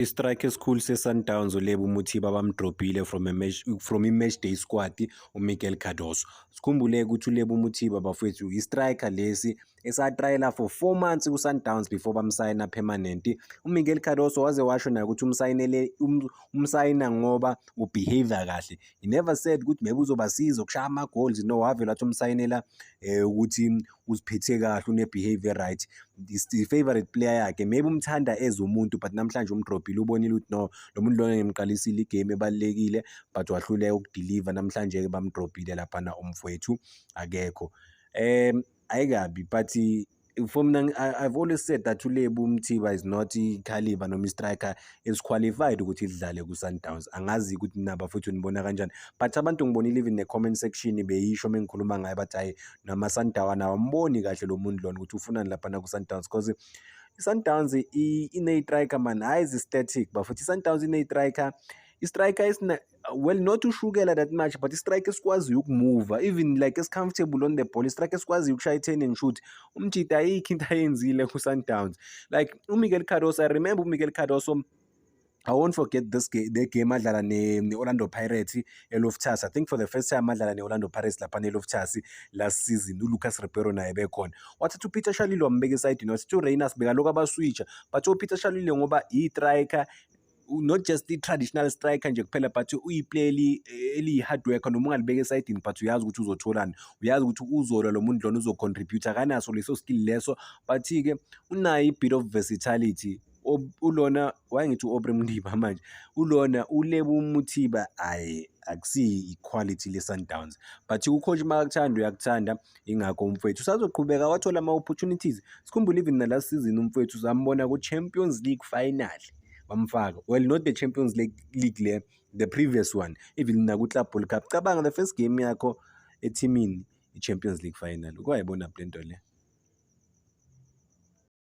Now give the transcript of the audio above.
I-striker esikhulu se-Sundowns uLebo Mothiba bamdrobhile from a match, from i-match day squad uMiguel Cardoso. Sikhumbule ukuthi uLebo Mothiba, bafowethu, i-striker lesi esatrayela for 4 months ku-Sundowns before bamsayina permanent. UMiguel Cardoso waze washo naye ukuthi umsayinele umsayina ngoba u-behave kahle. He never said ukuthi maybe uzobasiza ukushaya ama-goals, no. Wavele wathi umsayinela ukuthi uziphethe kahle, une-behavior, right? The favorite player yakhe, maybe umthanda as umuntu, but namhlanje umdrobhile. Ubonile ukuthi no, lo muntu lona ngimqalisile igame ebalulekile, but wahluleka ukudeliver. Namhlanje-ke bamdrobhile laphana umfowethu, akekho. Ayikabi, but for mina, I've always said that uLebo Mothiba is not i-caliber noma i-striker esi-qualified ukuthi idlale ku-Sundowns. Angazi ukuthi naba futhi unibona kanjani, but abantu ngibonile even ne-comment section beyisho mengikhuluma ngaye, bathi hhayi, nama-Sundown awamboni kahle lo muntu lona ukuthi ufunani laphana ku-Sundowns, because i-Sundowns ine-striker man, hhayi zi-static bafuthi. I-Sundowns ine-striker, i-striker esina, well, not ushukela that much, but i-striker esikwaziyo ukumuva, even like esi-comfortable on the ball, i-striker esikwaziyo ukushaya i-turn and shoot. Umjita ayikho into ayenzile ku-Sundowns. Like uMiguel Cardoso, I remember uMiguel Cardoso, I won't forget this game, the game adlala ne-Orlando Pirates eLoftus. I think for the first time adlala ne-Orlando Pirates lapha ne-Loftus last season, uLucas Ribeiro naye bekhona. Wathatha uPeter Shalulile wambeka esayidini, wathi uRayners bekalokhu abaswitcha, but uPeter Shalulile ngoba i-striker, not just i-traditional striker nje kuphela, but uyi-player eliyi-hard worker, noma ungalibeka esayidini, but uyazi ukuthi uzotholani, uyazi ukuthi uzolwa lo muntu lona, uzocontribute. Akanaso leso skill leso, but-ke unayo i-bit of versatility. Ulona wayengithi u-Aubrey Modiba, manje ulona uLebo Mothiba, hhayi, akusiyi i-quality le-Sundowns, but u-coach makakuthanda uyakuthanda. Ingakho umfowethu usazoqhubeka wathola ama-opportunities. Sikhumbule even na-last season umfowethu sambona ku-Champions League final, bamfaka, well, not the Champions League le, the previous one, even naku-Club World Cup. Cabanga, the first game yakho ethimini, i-Champions League final, ukwayibona le nto le.